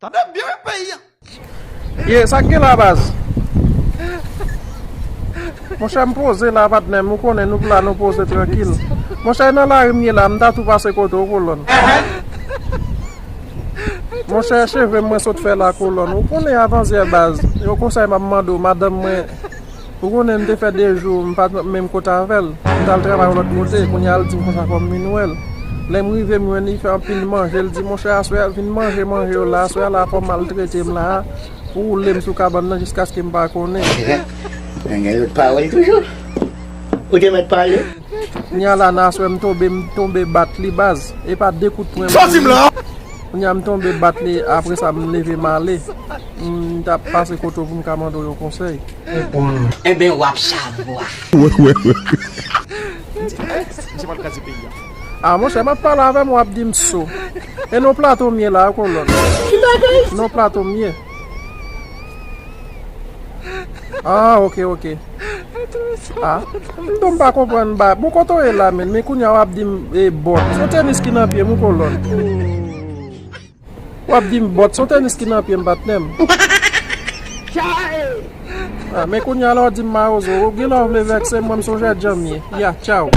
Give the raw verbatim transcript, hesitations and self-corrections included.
Tande byen wi peyi a. Ye, sa k gen la, baz? Monchè, m poze la, patnè m, ou konnen nou la, nou poze trankil. Monchè, nan lari m ye la, m ta tou pase kote w, kolòn. Monchè, cheve m mwen sot fè la, kolòn. Ou konnen avantyè, baz. Yon konsèy m ap mande w, madanm mwen, ou konnen m te fè de jou, m pa t menm kote avè l. M t al travay yon lòt kote, kounye a l di m konsa fò m vin wè l. Lè m rive, m jwenn li fè anpil manje, l di, monchè, aswè, vin manje manje yo la, aswè la, fò w maltrete m la, pou woule m sou kabann nan jiskaske m pa konnen. Nèg gen lòt pawòl toujou. Ou te mèt pale. Kounye a la, nan aswè, m tonbe, m tonbe bat li, baz. E pa de kout pwen m Sòti m la! Kounye a, m tonbe bat li, apre sa, m leve m ale. M t ap pase kote w pou m ka mande w yon konsèy. Enben, w ap savwa. Wi, wi, wi. Misye pral kraze peyi a. A, monchè, m ap pale avè m, w ap di m so. E nan plato m ye la, kolòn. Ki bagay? Nan plato m ye. Ah, ok, ok. Ah, m tou m pa konprann ba. Bon, kote w ye la, menn? Men kounye a w ap di m, e, bòt. Se tenis ki nan pye m, wi, kolòn. W ap di m bòt, se tenis ki nan pye m, patnè m. Ah, men kounye a la w di m mawozo, ou gen lè w vle vèkse m, mwen m sonje djanm ye. Ya, tchaw.